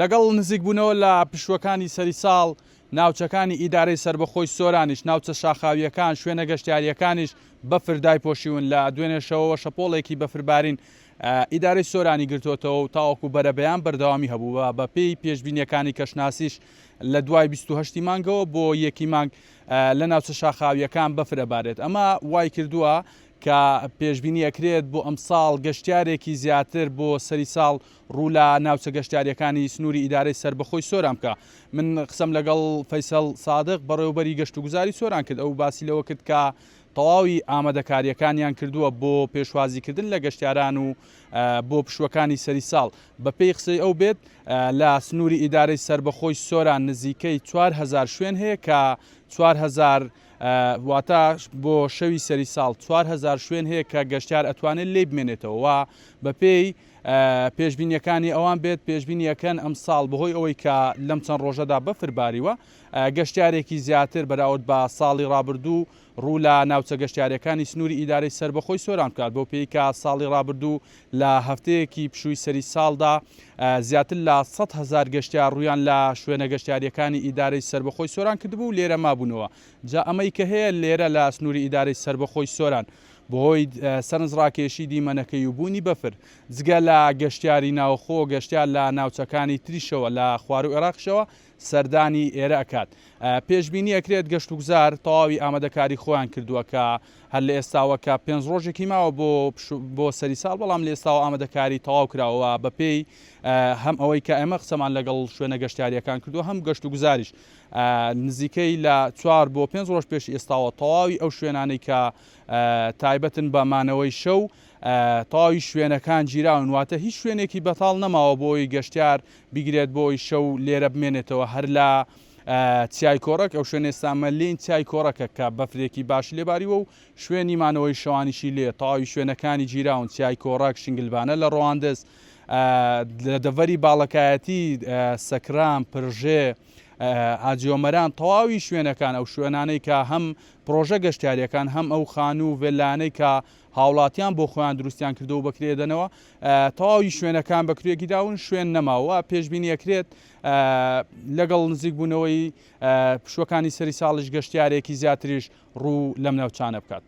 لەگەڵ نزیکبوونەوە لە پشووەکانی سەری ساڵ، ناوچەکانی ئیدارەی سەربەخۆی سۆرانیش، ناوچە شاخاوییەکان، شوێنە گەشتیارییەکانیش بەفر دایپۆشیون، لە دوێنێ شەوەوە شەپۆڵێکی بەفربارین ئیدارەی سۆرانی گرتۆتەوە و تاوەکو بەرەبەیان بەردەوامی هەبوو و بەپێی پێشبینییەکانی کەشناسیش لە دوای 28 ی مانگەوە بۆ یەکی مانگ لە ناوچە شاخاوییەکان بەفر ئەبارێت. ئەمە وایکردووە کە پێشبینی ئەکرێت بۆ ئەمساڵ گەشتیارێکی زیاتر بۆ سەری ساڵ ڕوو لە ناوچە گەشتیارییەکانی سنووری ئیدارەی سەربەخۆی سۆران بکا. من قسەم لەگەڵ فەیسەڵ سادق، بەڕێوەبەری گەشتوگوزاری سۆران کرد، ئەو باسی لەوە کرد کە تەواوی ئامادەکارییەکانیان کردووە بۆ پێشوازیکردن لە گەشتیاران و بۆ پشووەکانی سەری ساڵ. بەپێی قسەی ئەو بێت، لە سنووری ئیدارەی سەربەخۆی سۆران نزیکەی 4000 شوێن هەیە کە 4000 واتە بۆ شەوی سەری ساڵ 4000 شوێن هەیە کە گەشتیار ئەتوانێت لێی بمێنێتەوە و بەپێی پێشبینیەکانی ئەوان بێت پێشبینی ئەکەن ئەمساڵ بەهۆی ئەوەی کە لەم چەند ڕۆژەدا بەفر باریوە گەشتیارێکی زیاتر بەراورد بە ساڵی ڕابردوو ڕوو لە ناوچە گەشتیارەکانی سنووری ئیدارەی سەربەخۆی سۆران بکات بەو پێی کە ساڵی ڕابردوو لە هەفتەیەکی پشووی سەری ساڵدا زیاتر لە 100 هەزار گەشتیار ڕوویان لە شوێنە گەشتیاریەکانی ئیدارەی سەربەخۆی سۆران کردبوو و لێرە مابوونەوە جا ئەمەی کە هەیە لێرە لە سنووری ئیدارەی سەربەخۆی سۆران بەهۆی سەرنجڕاکێشی دیمەنەکەی و بوونی بەفر، جگە لە گەشتیاری ناوخۆ، گەشتیار لە ناوچەکانی تریشەوە لە خواروو عێراقیشەوە سەردانی ئێرە ئەکات. پێشبینی ئەکرێت گەشتوگوزار تەواوی ئامادەکاری خۆیان کردووە کە هەر لە ئێستاوە کە پێنج ڕۆژێکی ماوە بۆ بۆ سەری ساڵ بەڵام لە ئێستاوە ئامادەکاری تەواو کراوە بەپێی هەم ئەوەی کە ئێمە قسەمان لەگەڵ شوێنە گەشتیاریەکان کردووە هەم گەشتوگوزاریش نزیکەی لە چوار بۆ پێنج ڕۆژ پێش ئێستاوە تەواوی ئەو شوێنانەی کە تایبەتن بە مانەوەی شەو تەواوی شوێنەکان گیراون واتە هیچ شوێنێکی بەتاڵ نەماوە بۆی گەشتیار بیگرێت بۆی شەو لێرە بمێنێتەوە هەر لە چیای کۆڕەک ئەو شوێن ئێستامە لین چیای کۆڕەکە کە بەفرێکی باش لێباریوە و شوێنی مانەوەی شەوانیشی لێ تەواوی شوێنەکانی گیراون چیای کۆڕەک شنگلبانە لە ڕواندز لە دەڤەری باڵەکایەتی سەکران پرژێ حاجیۆمەران تەواوی شوێنەکان ئەو شوێنانەی کە هەم پڕۆژە گەشتیاریەکان هەم ئەو خانوو و ڤێلانەی کە هاوڵاتیان بۆ خۆیان دروستیان کردووە و بەکرێ دەنەوە تەواوی شوێنەکان بەکرێ گیراون شوێن نەماوە پێشبینی ئەکرێت لەگەڵ نزیک بوونەوەی پشوەکانی سەری ساڵیش گەشتیارێکی زیاتریش ڕوو لەم ناوچانە بکات.